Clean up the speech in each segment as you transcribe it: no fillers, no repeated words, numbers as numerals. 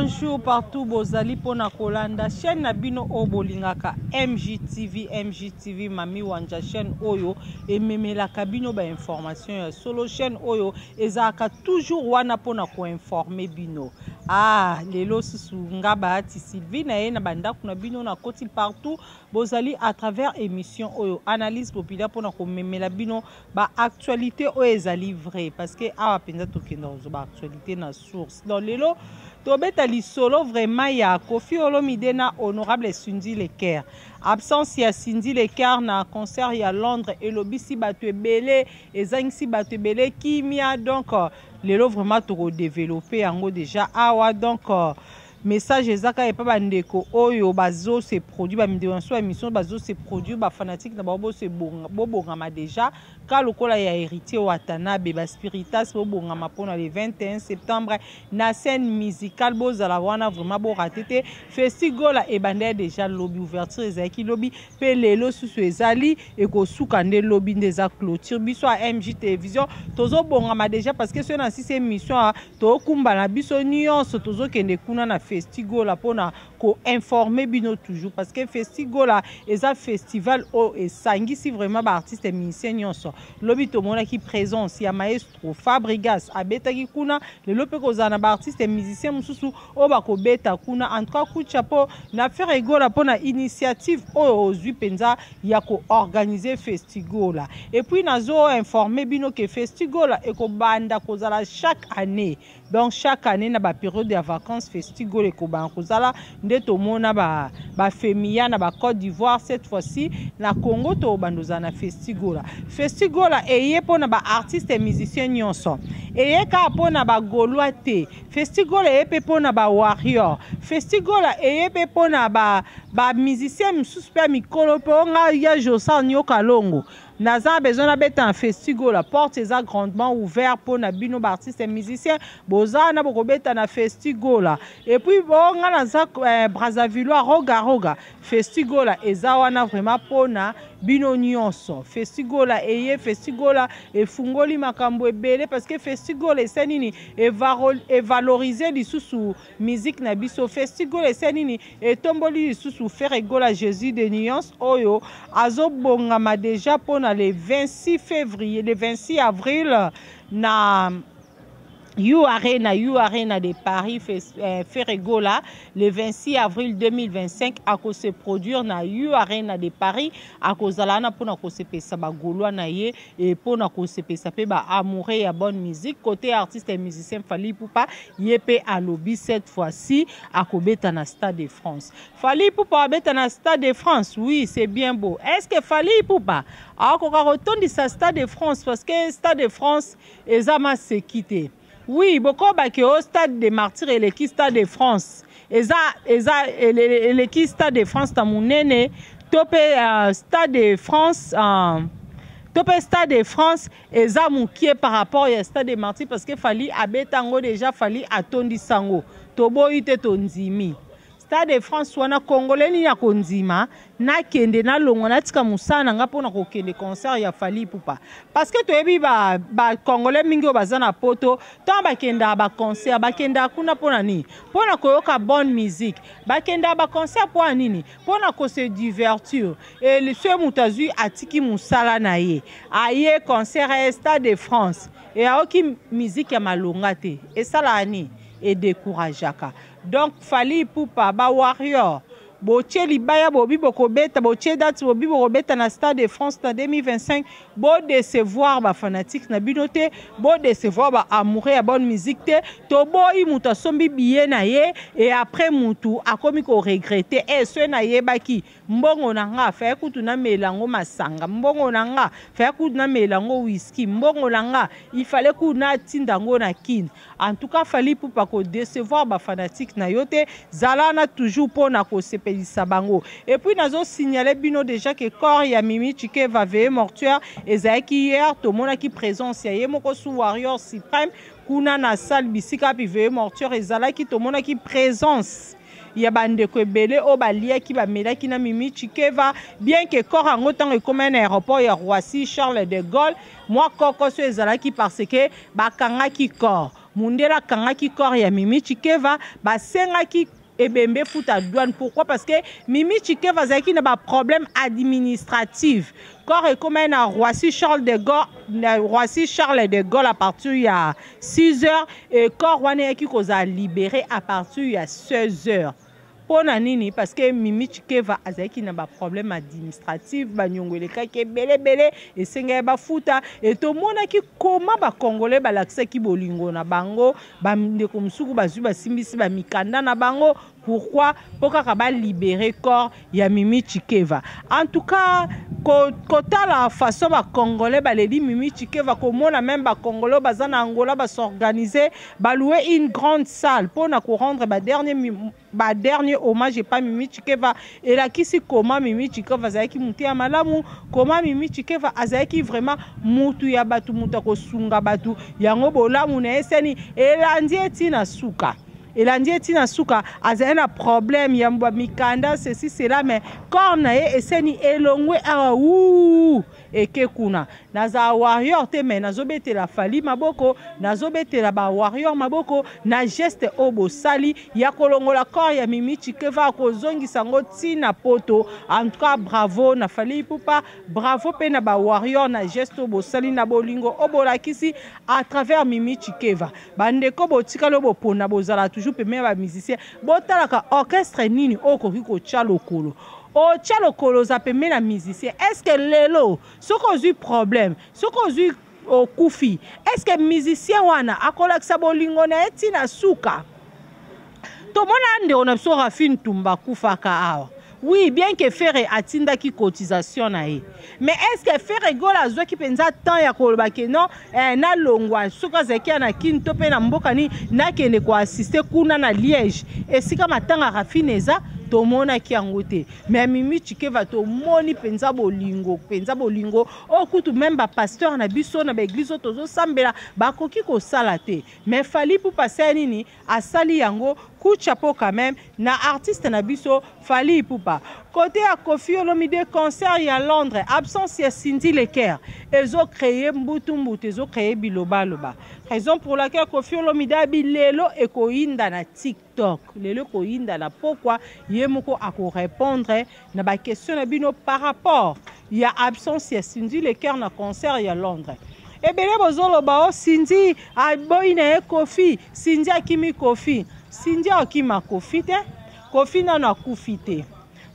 Bonjour partout bozali pona kolanda chaîne na bino oyo bolingaka MGTV MGTV Mami Wanja chaîne oyo ememelaka bino ba information ya solo chaîne oyo ezalaka toujours wana pona ko informer bino. Ah lelo susu nga Bahati Sylvie na ye na bandako na bino na koti partout bozali à travers émission oyo analyse populaire pona komemela bino ba actualité oyo ezali vrai parce que awa mpenza tokenda kozwa ba actualité na source. Donc lelo tobeta lisolo vraiment ya Koffi Olomide na honorable Cindy Le Cœur. Absence ya Cindy Le Cœur na concert ya Londres elobisi bato ebele, ezangisi bato ebele kimia. Donc lelo vraiment toko développer yango déjà awa. Donc message eza kaka epa bandeko oyo bazo se produire, ba mindeko na so ya mission bazo se produire, ba fanatique na bango bobongama déjà ka lokola ya Héritier Watanabe, ba spiritas bobongama mpona le 21 septembre na scène musicale, bozala wana vraiment borate te. Festigola ebandaki déjà lobi, ouverture ezalaki lobi mpe lelo susu ezali ekosuka nde lobi nde eza clôture. Biso ya MJ Télévision tozobongama déjà parce que soki na sisi émission tokumba na biso nyonso tozokende kuna na Festigola mpona koinformer bino toujours parce que Festigola eza festival oyo esangisi vraiment baartiste musicien nyonso. Lobi tomonaki présence ya maestro Fabregas abetaki kuna, lelo mpe kozala na baartiste musicien mosusu oyo bakobeta kuna. En tout cas coup de chapeau na Ferre Gola mpona initiative oyo ozwi mpenza ya koorganiser Festigola. Et puis nazo informer bino ke Festigola ekobanda kozala chaque année. Donc chaque année na ba période ya vacances Festigola ekobanda kozala nde tomona ba bafemia na ba Côte d'Ivoire. Cette fois-ci na Congo tobanda ozala na Festigola. Festigola eye mpona ba artiste musicien nyonso, eye kaka mpona bagaulois te. Festigola eye mpe mpona ba warrior. Festigola eye mpe mpona bamusicien mosusu mpe ya mikolo mpe o nga ya Josa Nyoka Longo naza besoin nabeta na Festigola. Porte eza grandement ouvert mpona bino baartiste musicien boza na bokobeta na Festigola. Et puis bo nga naza Brazzavillois roga roga, Festigola eza wana vraiment mpona bino nyonso. Festigola eye, Festigola efungoli makambo ebele parce que Festigola esa nini? Evalorize lisusu musique na biso. Festigola esa nini? Etomboli lisusu Ferre Gola Jésus de Nuance oyo azobongama déjà mpona le 26 février, le 26 avril na U Arena, U Arena de Paris. Ferre Gola le 26 avril 2025 akose produire na U Arena de Paris, akozala wana mpona kosepesa bagaulois na ye e mpona kosepesa mpe baamoureux ya bonne musique. Côté artiste et musicien Fally Ipupa, ye mpe alobi cette fois-ci akobeta na Stade de France. Fally Ipupa abeta na Stade de France, oui, c'est bien beau. Est-ce que Fally Ipupa akoka kotondisa Stade de France? Parce que Stade de France eza maseki te. Oui, bokobaki o Stade de Martyr eleki Stade de France, eza eleki Stade de France na monene to mpe Stade de France, to mpe Stade de France eza mokie par rapport ya Stade de Martyr parce que Fally abeta yango déjà, Fally atondisa yango. Toboyi te, tondimi Stade de France wana. Congolais nini ya kondima nakende nalongwa natika mosala na nga mpona kokende concert ya Fally Ipupa? Parce que toyebi bacongolais mingi oyo baza na poto, ntango bakendaka baconcert, bakendaka kuna mpona nini? Mpona koyoka bonne musique. Bakendaka baconcert mpona nini? Mpona kose divertir. E soki moto azwi atiki mosala na ye aye concert ya Stade de France e ayoki musique ya malonga te, esalaka nini? Edécourageaka. Donc Fally Ipupa, bawarrior botie libaya, bobi bokobeta, botie date, bobi bokobeta na Stade de France na 2025. Bodecevoir bafanatique na bino te, bodecevoir baamoureux ya bonne musique te. Toboyi moto asombi billet na ye e après motu akomi koregretter: e soki nayebaki, mbongo na nga faye kutu namela yango masanga, mbongo na nga faye kutu namela yango whisky, mbongo na nga ifale kutu natinda yango na Kine. En tout cas Fally Ipupa, kodecevoir bafanatique na yo te, zala wana toujours mpona kosepelisa bango. Et puis nazosignale bino déjà ke corps ya Mimi Tshikeva, veillée mortuaire ezalaki hier. Tomonaki présence ya ye moko su warrior suprême kuna na salle bisika mpi veillée mortuaire ezalaki. Tomonaki présence ya bandeko ebele oyo baliaki, bamelaki na Mimi Tshikeva. Bien ke corps yango ntango ekomai na aéroport ya Roissy Charles de Gaulle, mwa kokoso ezalaki parce que bakangaki corps. Mundele akangaki corps ya Mimi Tshikeva, basengaki ebembe efuta douane. Pourquoi? Parce que Mimi Tshikeva azalaki na ba problème administratif. Corps ekomaki na Roissy Charles de Gaulle, na Roissy Charles de Gaulle à partir ya 6 heures et corps wana eyaki kozala libéré à partir ya 16 heures. Mpo na nini? Parce que Mimi Tshikeva azalaki na ba problème administratif, baniongo elekaki ebele ebele, esengaki bafuta. E tomonaki koma ba Congolais balakisaki bolingo na bango, bandeko mosusu bazwi basimbisi ba mikanda na bango. Pourquoi? Mpo kaka ba libérer corps ya Mimi Tshikeva. En tout cas, kotala façon ba Congolais baleli Mimi Tshikeva, komona même ba Congolais baza na Angola ba s'organiser, ba louer une grande salle mpo na ko rendre ba dernier ba dernier hommage epa Mimi Tshikeva. Elakisi koma Mimi Tshikeva azalaki mutu ya malamu, koma Mimi Tshikeva azalaki vraiment mutu ya bato, mutu akosunga bato. Yango bolamu na ye seni elandi ye ntina suka, elandi ye ntina suka. Azali na problème ya mikanda, ceci cela, mais corps na ye eseni elongwe awa wu eke kuna. Naza warrior te, mais nazobetela Fally maboko, nazobetela ba warrior maboko na geste oyo bosali ya kolongola corps ya Mimi Tshikeva, kozongisa yango ntina poto. En tout cas, bravo na Fally Ipupa, bravo mpe na ba warrior na geste oyo bosali na bolingo oyo bolakisi à travers Mimi Tshikeva. Bandeko botikali oyo bopona bozala toujours pembeni ya ba musicien, botalaka orchestre nini oyo okoki kotya lokolo, otya lokolo, oza pembeni na musicien. Est ce que lelo soki ozwi problème, soki ozwi okufi, est ce que musicien wana akolakisa bolingo na ye ntina suka? Tomona ndeko na biso Rafine Tumba akufaka awa. Oui, bien que Ferre atindaki cotisation na ye, mais est ce que Ferre Gola azwaki mpenza temps ya koloba ke non, nalongwa soki azalaki ya na Kini to mpe na mboka nini, nakende koassister kuna na Liège esika matanga Rafine eza? Tomonaki yango te. Mais Mimi Tshikeva, tomoni mpenza bolingo, mpenza bolingo oyo kutu même bapasteur na biso na baeglise oyo tozosambela bakoki kosala te. Mais Fally Ipupa asali nini? Asali yango. Coup de chapeau quand même na artiste na biso Fally Ipupa. Côté ya Koffi Olomide, concert ya Londres, absence ya Cindy Le Cœur ezocréer mbutu mbutu, ezocréer bilobaloba, raison pour laquelle Koffi Olomide abi lelo ekoyinda na TikTok, lelo ekoyinda na pokwa, ye moko akorépondre na baquestion na bino par rapport ya absence ya Cindy Le Cœur na concert ya Londres. Ebele bozoloba o Cindy aboyi na ye Koffi, Cindy akimi Koffi. Cindy akima Koffi te. Koffi nano akufi te,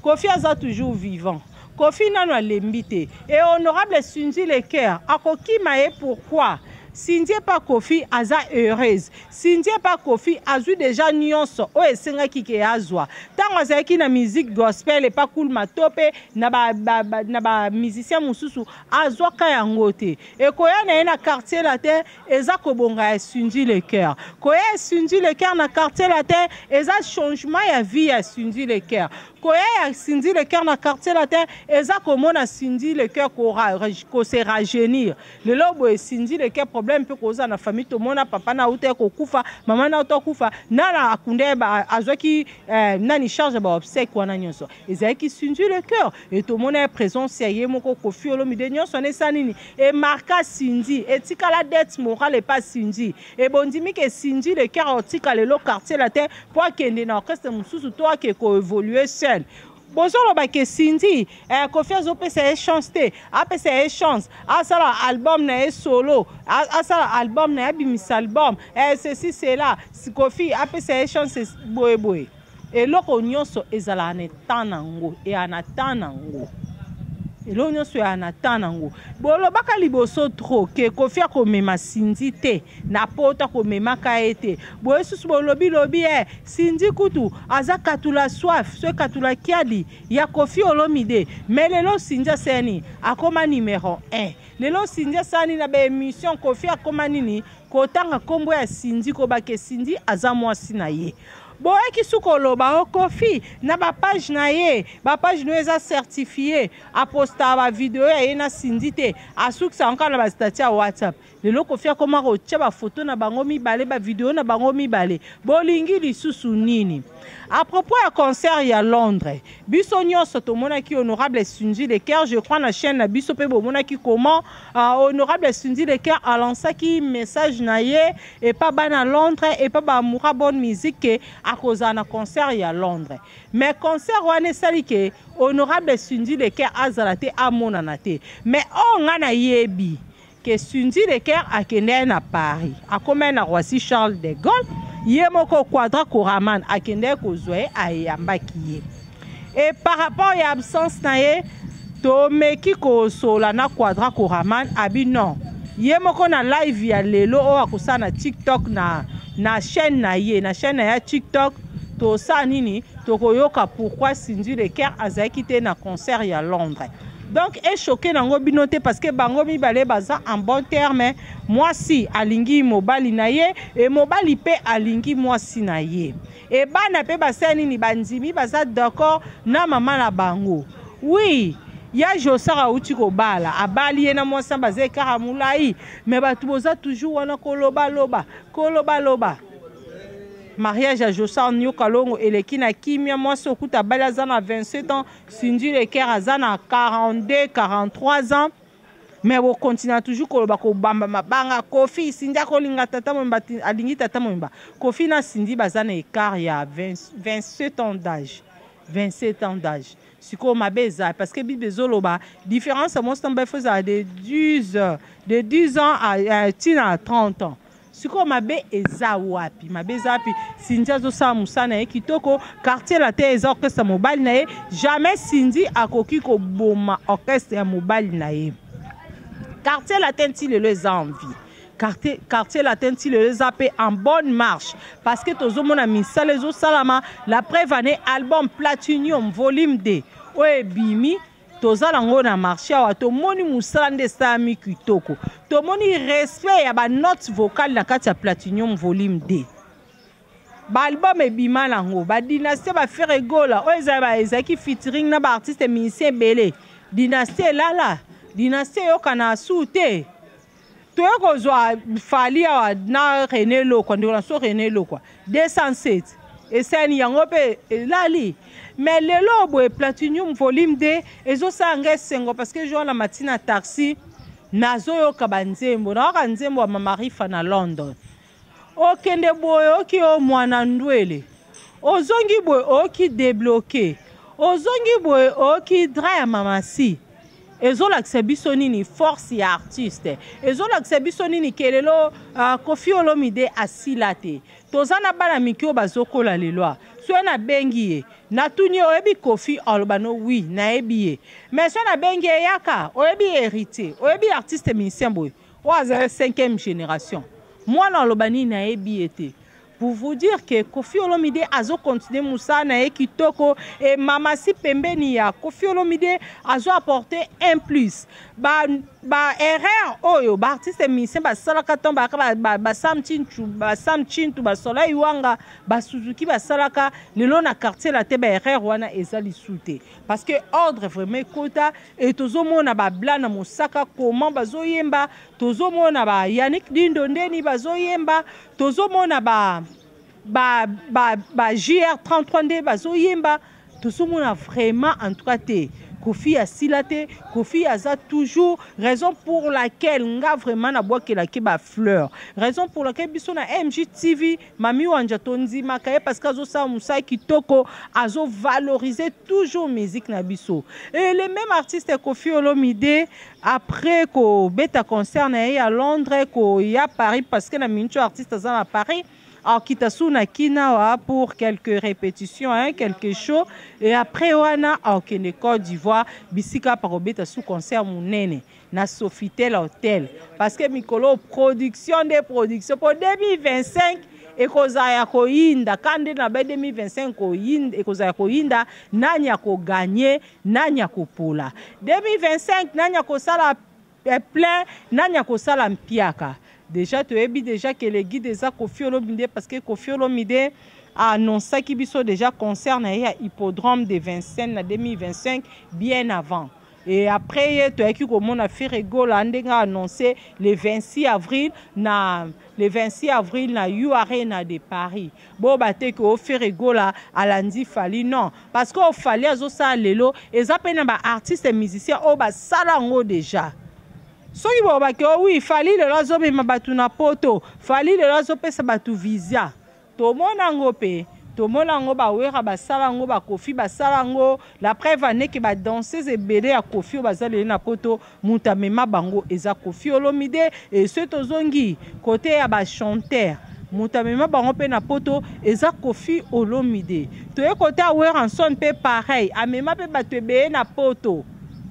Koffi aza toujours vivant, Koffi nano alembi te. E honorable Cindy Le Cœur akokima ye pourquoi? Cindy epa Koffi aza heureuse. Cindy epa Koffi azwi déjà nyonso oyo esengaki ke azwa ntango azalaki na musique gospel epa Kulma to mpe na bamusicien ba, ba mosusu, azwaka yango te. Ekoya na ye na Quartier Latin eza kobonga ya Cindy Le Cœur. Koya ya Cindy Le Cœur na Quartier Latin eza changement ya vie ya Cindy Le Cœur. Koya ya Cindy Le Cœur na Quartier Latin eza komona Cindy Le Cœur kose rajeunir. Lelo boye Cindy Le Cœur, problème mpe koza na famille, tomona papa na auta kokufa, mama na auta kufa, nana akunda ye, azwaki nani charge ya baobsèque wana nyonso? Ezalaki Cindy Le Cœur. E tomona ye présence ya ye moko Koffi Olomide nyonso wana esa nini? Emarka Cindy, etikala dette morale epa Cindy. Ebondimi ke Cindy Le Cœur otika lelo Quartier Latin mpo akende na orchestre mosusu to ake koévoluer seul. Bozoloba ke Cindy, Koffi azopesa ye chance te. Apesa ye chance, asala album na ye solo, asala album na ye, abimisa album, ceci cela. Koffi apesa ye chance boyeboye. Eloko nyonso ezalaka na temps nango, eya na temps nango. Eloko nyonso eya na temps nango. Bolobaka liboso trop ke Koffi akomema Cindy te na poto, akomemaka ye te. Boye susu bolobi lobi e Cindy kutu aza katula soif so katula kiadi ya Koffi Olomide. Mais lelo Cindy asala akoma numéro 1. Lelo Cindy asala nini na baémission? Koffi akoma nini kotanga nkombo ya Cindy, kobake Cindy aza mwasi na ye. Boyaki su koloba o Koffi na bapage na ye, bapage no eza certifié, apostaka bavideo ya ye na Cindy te, asukisa yango kaka na bastatuts ya WhatsApp. Lelo Koffi akoma kotia ba photo na bango mibale, ba video na bango mibale. Bolingi lisusu nini? À propos ya concert ya Londres, biso nyonso tomonaki honorable Cindy Le Cœur, je crois na chaîne na biso pe bomonaki comment honorable Cindy Le Cœur alansaki message na ye epa bana Londres, epa ba amoura bonne musique ke akozala na concert ya Londres. Mais concert wana esali ke honorable Cindy Le Cœur azala te, amonana te. Mais oyo nga nayebi ke Cindy Le Cœur akendaki na Paris, akomaki na Roissy Charles de Gaulle, ye moko Quadra Koraman akendaki kozwa ye, ayambaki ye. Et par rapport ya absence na ye, tomeki kosola na Quadra Koraman, abi non, ye moko na live ya lelo oyo akosala na TikTok na chaîne na ye, na chaîne na ya TikTok, tosala nini, tokoyoka pourquoi Cindy Le Cœur azalaki te na concert ya Londres. Donc e choqué nango bino te parce que bango mibale baza en bon terme, mwasi alingi mobali na ye e mobali pe alingi mwasi na ye. E bana pe basala nini, bandimi baza d'accord na mama na bango. Oui, ya Josara auti kobala, abali ye na mwasi baza ekara molai, mais bato boza toujours wana koloba loba, koloba loba. Mariage ya Josar Nyoka Longo eleki na kimia, mwasi okuta abali aza na 27 ans, Cindy Le Cœur aza na 42, 43 ans. Mais bo continue toujours koloba kobamba mabanga. Koffi, Cindy akolinga tata mobimba, alingi tata mobimba. Koffi na Cindy baza na écart ya 27 ans d'âge. 27 ans d'âge. Sikoyo mabe eza parce que Bible ezoloba différence ya mwasi na mobali faut ezala de 10, de 10 ans à tina 30 ans. Sikoyo mabe eza wapi? Mabe eza wapi? Cindy azosala mosala na ye kitoko, quartier latin eza orchestre ya mobali na ye, jamais Cindy akoki koboma orchestre ya mobali na ye. Quartier latin ti lelo eza en vie. Quartier latin ti lelo eza pe en bonne marche parce que tozomona misala ezosalama. La preuve année album Platinum volume 2 oyo ebimi, toza nango na marché awa, tomoni mosala nde esalami kitoko, tomoni respect ya ba notes vocales na kati ya Platinum volume 2. Ba album ebima nango, ba dynastie ba Ferre Gola oyo ezalaki featuring na ba artistes musiciens ebele, dynastie elala, dynastie eyokana su te. Toye kozwa Fally awa na René Lokwa, ndeko na so René Lokwa 207 esani yango pe elali. Mais lelo boye Platinum volume 2 ezosala nga esengo parce que jour na matina taxi nazoyoka ba nzembo, nayoka nzembo ya Mama Rifa na London. Okende boye oki o mwana ndwele, ozongi boye oki débloqué, ozongi boye oki drap ya Mama Si. Ezolakisa biso nini force ya artiste, ezolakisa biso nini kelelo Koffi Olomide asila te. Toza na bana miki oyo bazokola lelo. Soki nabengi ye, natuni ye oyebi Koffi, aloba no oui nayebi ye. Mais soki nabengi ye yaka, oyebi héritier, oyebi artiste musicien boye, oyo aza 5e génération. Mwana aloba nini nayebi ye te. Pour vous dire que Koffi Olomide azo continuer mosala na ye kitoko et Mama Si pembeni ya Koffi Olomide azo apporter un plus. Ba erreur oyo ba artiste musicien ba salaka tant ba ba, ba, ba Sam Tshintu, ba Sam Tshintu, ba Soleil Wanga, ba Suzuki ba salaka lelo na quartier la te ba erreur wana eza lisu te. Parce que ordre vraiment ekota et tozomona ba blana mosaka comment bazoyemba, tozomona ba Yannick Dindo ndeni bazoyemba, tozomona ba JR33 nde bazoyemba, tozomona vraiment en tout cas te Koffi asila te, Koffi aza toujours, raison pour laquelle nga vraiment nabwakelaki ba fleurs, raison pour laquelle biso na MJTV Mami Wanja tondimaka ye parce que azosala mosala kitoko, azo valoriser toujours musique na biso. Et le même artiste Koffi Olomide après ko beta concert na ye à Londres, ko ya Paris parce que na minute artiste aza na Paris, alors kita su na Kinawa pour quelques répétitions, hein, quelques shows, et après wana akende Côte d'Ivoire bisika pa kobeta su concert munene na Sofitel Hotel parce que mikolo production de production pour 2025 ekozala ya koyinda kande na ba 2025 koyinda, ekozala ya koyinda nani akoganye, nani akopola 2025 nani akosala plein, nani akosala mpiaka. Déjà toyebi déjà que le guide eza Koffi Olomide parce que Koffi Olomide a annoncé ki biso déjà concert na ye ya Hippodrome de Vincennes na 2025 bien avant. Et après ye toyaki komona Ferre Gola ndenge annoncé le 26 avril na le 26 avril na U Arena de Paris. Bo bate ke o Ferre Gola alandi Fally, non, parce que o Fally azosala lelo eza pe na ba artistes musiciens oyo basala yango déjà. Soki bolobaki o oui, Fally lelo azomema bato na poto, Fally lelo azopesa bato visa, tomona yango mpe tomona yango, bawera basala yango, bakofi basala yango. La preuve aneke badanseuse ebele ya Kofi oyo baza lelo na poto, moto amema bango eza Kofi Olomide. E soki tozongi kote ya bachanteur, moto amema bango mpe na poto eza Kofi Olomide. Toye kote ya Werrason mpe pareil, amema mpe bato ebele na poto,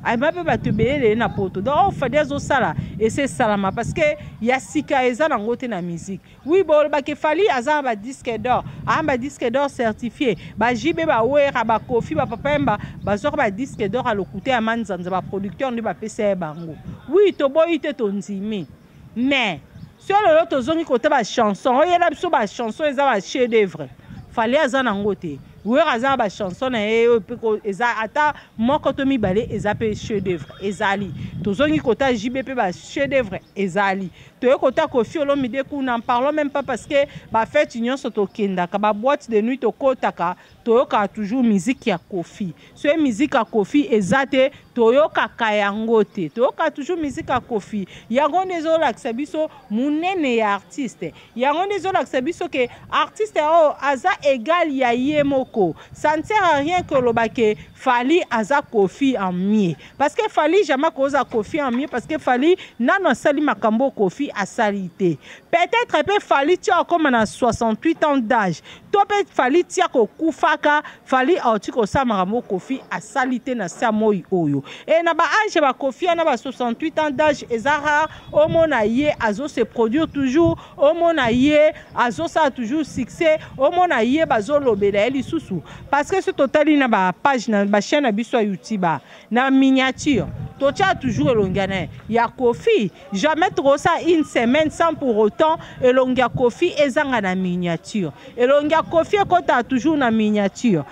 amema mpe bato ebele lele na poto. Donc oyo Fally azosala ese esalama, parce que ya sika eza nango te na musique. Oui, bolobaki Fally aza na badisque d'or, aa badisque d'or certifié. Bajibe, bawera, bakofi, bapapa Yemba bazwaka badisque d'or ya lokuta ya manzanza, baproducteur nde bapesa ye bango. Oui, toboyi te, tondimi, mais so lelo tozongi kota bachanson, oyela biso bachanson eza bachef d'œuvre, Fally aza nango te. Wera aza na bachanson na ye oyo mpe eza ata moko to mibale eza mpe chef d'œuvre ezali. Tozongi kota JB mpe bachef d'œuvre ezali. Toye kota Kofi Olomide kuna, parlons même pas, parce que bafete nyonso tokendaka, baboîte de nuit tokotaka, toyokaka toujours musique ya Kofi. Soki musique ya Kofi eza te, toyokaka yango te. Toyokaka toujours musique ya Kofi. Yango nde ezolakisa biso monene ya artiste, yango nde ezolakisa biso ke artiste oyo aza égal ya ye moko. Ça ne sert à rien ke oloba ke Fally aza Kofi en mieux, parce que Fally jamais koza Kofi en mieux, parce que Fally nano asali makambo Kofi asali te. Peut-être mpe Fally tia akóma na 68 ans d'âge, to mpe Fally tia kokufaka, Fally auti kosala makambo Kofi asali te na se ya moi oyo. E na baage ya bakofi wana, ba 68 ans d'âge, eza rare omona ye azose produire toujours, omona ye azosala toujours succès, omona ye bazolobela ye lisusu. Parce que so totali na bapage na bachaîne na biso ya YouTube, na miniature totia toujours elongi na ye ya Kofi. Jamais tokosala une semaine sans pour autant elongi ya Kofi ezanga na miniature. Elongi ya Kofi ekotaka toujours na miniature,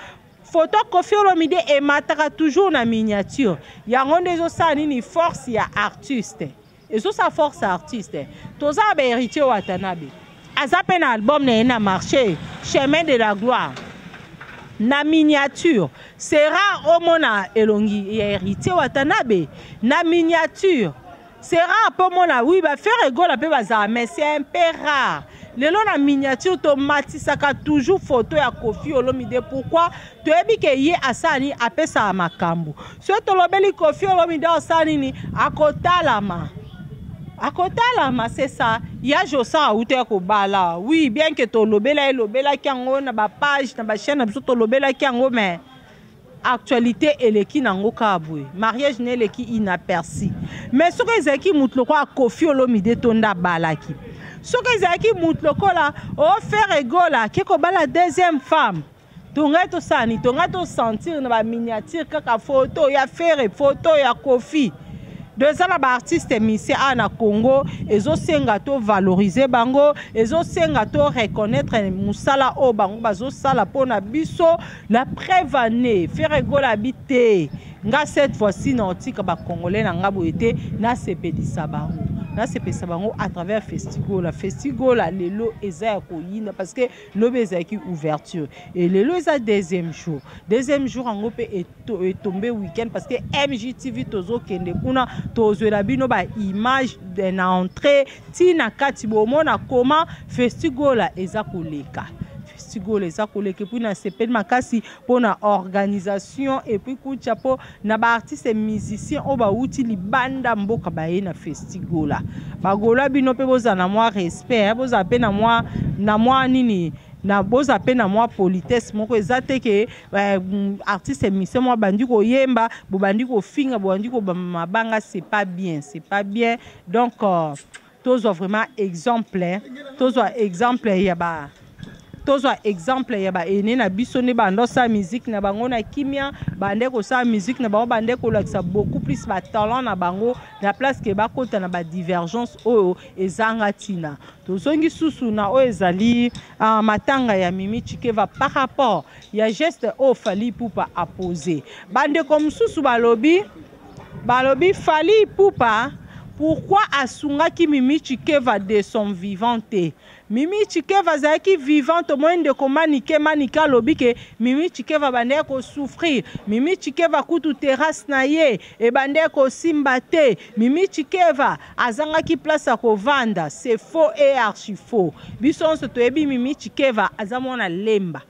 photo Kofi Olomide emataka toujours na miniature. Yango nde ezosala nini? Force ya artiste, ezosala force ya artiste. Toza na bahéritier Watanabe, aza mpe na album na ye na marché, Chemin de la gloire. Na miniature, c'est rare omona elongi ya Héritier Watanabe na miniature, c'est rare mpo omona. Oui, baFerre Gola mpe bazala, mais c'est un peu rare. Lelo na miniature tomatisaka toujours photo ya Kofi Olomide. Pourquoi? Toyebi ke ye asala nini? Apesaka makambo. Soki tolobeli Kofi Olomide, asala nini? Akotalama, akotalama, c'est ça. Ya Josa auta ya kobala. Oui, bien ke tolobela, elobelaki yango na bapage, na bachaîne na biso, tolobelaki yango, mais actualité eleki nango kaka boye, mariage na eleki inaperçu. Mais soki ezalaki motu lokola Kofi Olomide to nde abalaki, soki ezalaki motu lokola oFerre Gola ke kobala deuxième femme, tongai tosala nini? Tongai tosentir na baminiature kaka photo ya Ferre, photo ya Kofi. Do eza na baartiste musicien awa na Congo, ezosenga tovaloriser bango, ezosenga to reconnaître mosala oyo bango bazosala mpona biso. La preuve ane Ferre Gola abi te, nga cette fois-ci na otika bacongolais na nga boye te, nasepelisa bango, nasepelisa bango à travers Festigola. Festigola lelo eza ya koyinda, parce que lobi ezalaki ouverture et lelo eza deuxième jour. Deuxième jour yango mpe etombe week-end, parce que MGTV tozokende kuna, tozwela bino baimage na entrée ntina kati, bomona koma Festigola eza koleka. Festigola eza koleka, et puis nasepeli makasi mpona organisation, et puis kutya mpo na baartiste musicien oyo bawuti libanda mboka baye na Festigola. Bagola bino mpe bozala na mwa respect, bozala mpe na mwa nini na bozala mpe na mwa politesse moko. Eza te ke artiste musicien moko bandi koyemba, bobandi kofinga, bobandi kobamba mabanga. C'est pas bien, c'est pas bien. Donc tozwa vraiment exemple, tozwa exemple ya ba tozwa exemple ya baene na biso nde banda osala musique na bango na kimia, bande kosala musique na bango, bande kolakisa beaucoup plus batalent na bango na place ke bakota na badivergence oyo ezanga ntina. Tozongi susu na oyo ezali matanga ya Mimi Tshikeva. Par rapport ya geste oyo Fally Ipupa apose, bandeko mosusu balobi Balobi Fally Ipupa pourquoi asungaki Mimi Tshikeva de son vivant te? Mimi Tshikeva azalaki vivant tomoni ndeko Manike Manike alobi ke Mimi Tshikeva abandaki ko souffrir Mimi Tshikeva kutu terrasse na ye ebandaki kosimba te Mimi Tshikeva azangaki place ya kovanda c'est faux et archi faux biso nyonso toyebi Mimi Tshikeva aza mwana Lemba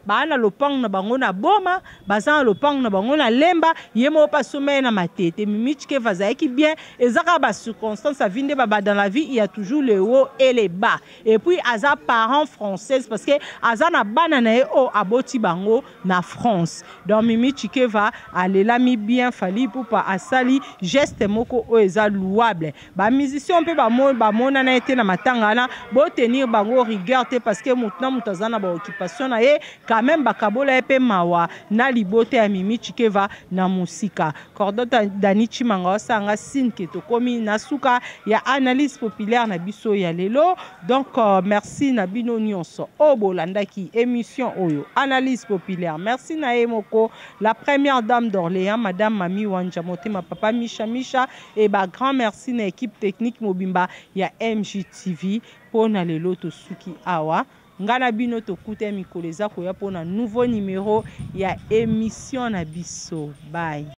Baa na lopango na bango na Boma, baza na lopango na bango na Lemba, ye moko pe asomba ye na Matete. Mimi Tshikeva azalaki bien, eza kaka ba circonstances ya vie nde ba dans la vie il ya toujours le haut et le bas. Et puis aza parent française parce que aza na bana na ye oyo aboti bango na France. Donc Mimi Tshikeva alelami bien, Fally Ipupa asali geste moko oyo eza louable. Ba musiciens pe ba monana ye te na matanga wana, bo tenir bango rigueur te parce que mutu na mutu aza na ba occupation na ye, quand meme ba kabola ye pe mawa na libota ya Mimi Tshikeva na musika. Cordon Dany Tshimanga osala nga signe que tokomi na suka ya analyse populaire na biso ya lelo. Donc merci na bino nionso oyo bolandaki emission oyo analyse populaire. Merci na ye moko la première dame d'Orléans madame Mamie Wanja Motema papa Misha Misha. Et ba grand merci na equipe technique mobimba ya MJTV po na lelo tosuki awa. Nga na bino tokuta mikolo eza koya po na nouveau numero ya emission na biso. Bye.